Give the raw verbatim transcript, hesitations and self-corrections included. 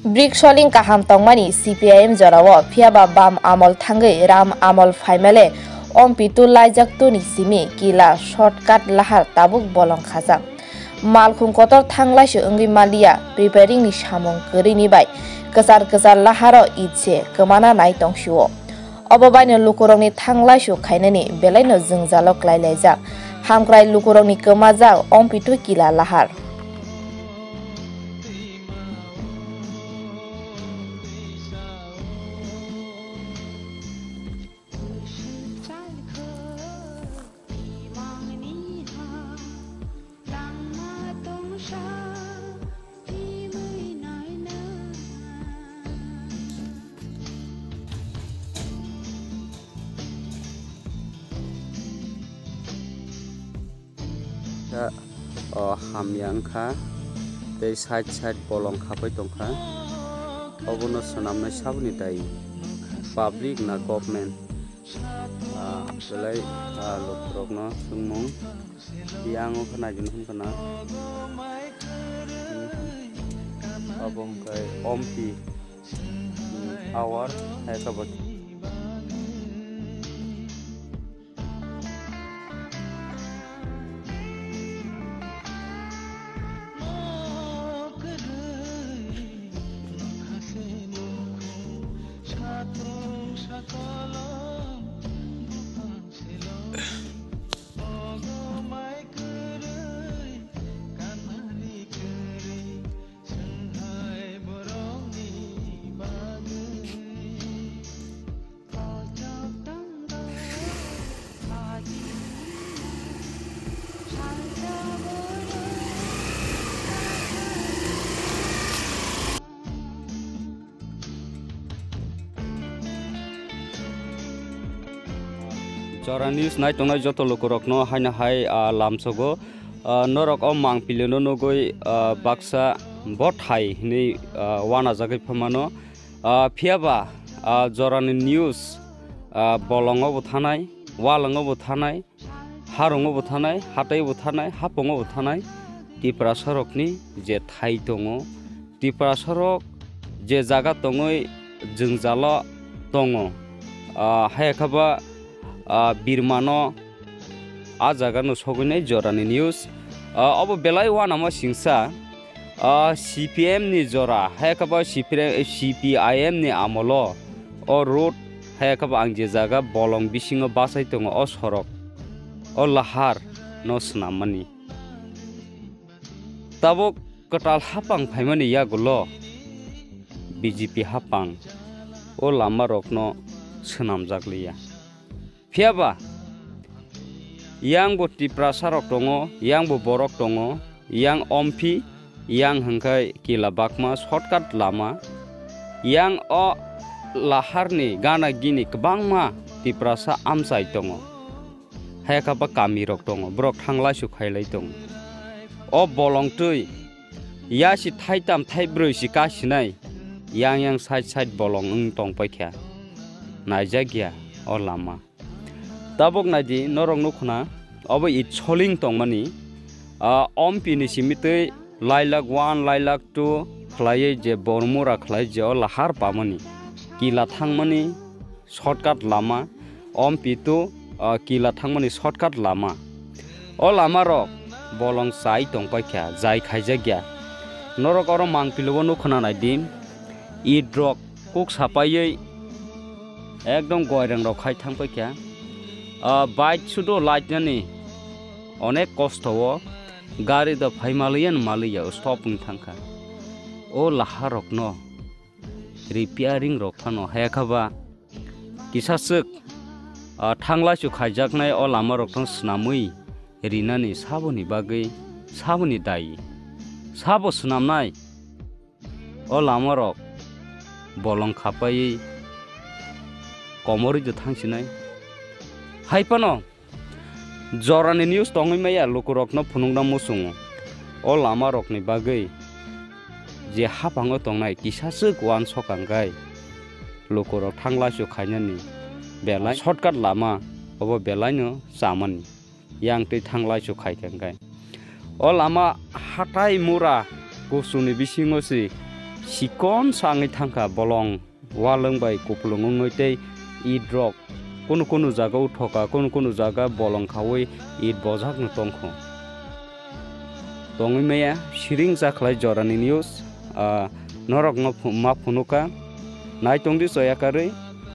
Brik soling kaham tongmani C P I M jorao, phiyaba bam amol thangwi ram amol phaimale ompitu laijak tuni simi kila shortcut lahar tabuk bolong khajak. Malkhung kotor thanglaisu wngwi maliya, preparing ni samung kwrwini bai kwchar kwchar laharo itse kwmana nai tongsio. Obo baino lukurokni thanglaisu khainani belaino jwngjalo klailaijak. Hamkrai lukurokni kwmajak ompitu kila lahar. Kha, o, hamya wngkha, tei side side bolong khapai tongkha. Obono swnamnai saboni dai, public na government? Ah, belai, ah, lukurokno swngmung. Yang wngkha naidi wngkha na. Abo wngkha ompi, hmm, hour, hai khe bo. Jora News nai tongnai joto lukurokno haino hai, ah, lamsogo. Ah, norok o mangpilino nugui, ah, baksa bo thai hinui, ah, wanajagwi phaimano. Ah, phiyaba, ah, Jorani News, ah, bolongo bo thanai, walongo bo thanai, harungo bo thanai, hataibo thanai, hapungo bo thanai, Tiprasarokni je thai tongo, Tiprasarok je jaga tongwi jwngjalo tongo, ah, hayakhe ba, ah, birmano, ah, jagano sogwinai Jorani News. Ah, obo belai uanama singsa, ah, C P M ni jora, hayakhe ba C P M, C P I M ni amolo o road, hayakhe ba ang je jaga bolong bisingo bachai tongo, o sorok, o lahar no swnammani. Tabuk kwtal hapang phaimani yagulo B J P hapang o lama rokno swnamjak liya. Phiyaba yang bo Tiprasa rok tongo, yang bo borok tongo, yang omphi, yang hwnkhe kila bakma shortcut lama, yang o laharni gana gini kwbangma Tiprasa amchai tongo. Hayakhe ba kami rok tongo, borok thanglaisu khailai tongo. O bolong twi yasi thaitam thaibrwi si kasinai, yang yang side side bolong wng tongpai kha, naijak ya o lama. Tabuk naidi norok nukhuna, obo it soling tongmani, ah, omphi ni simi twi lailak one, lailak two khlaiwi je bormura khlai je o lahar pamani, kila thangmani, shortcut lama, omphi to, ah, kila thangmani shortcut lama. O lama rok bolong chai tongpai kha, jai khaijak ya. Norok oro mangpili o nukho na naidi, it rok kuk sapaiwi ekdom goirang rok khai thangpai kha. Ah, bike sudo light nani onek kosto o, gari do phai maliya no maliya, stop wng thangkha. O lahar rok no repairing rok phano hayakha ba kisa swk, ah, thanglaisu khaijaknai o lama rok no swnamwi rinani saboni bagwi saboni dayi. Sabo swnamnai o lama rok bolong khapaiwi komorwi do thangsinai. Hai phano Jorani news tongwi maya lukurokno phunukna muchungo. O lama rokni bagwi je haphango tongnai kisa swk uansok hwnkhe lukurok thanglaisu khainani belai shortcut lama obo belaino chamani yang twi thanglaisu khaikha hwnkhe. O lama hatai mura kusuni bisingo si sikon sa wngwi thangkha, bolong walwng bai kupulung wngwi tei it rok kunu kunu jaga o thoka, kunu kunu jaga bolong khaui it bojakno tongkho. Tongwi maya siring jakhlai jorani news, ah, norokno phu-, ma phunukha. Naitongdi choya karwi.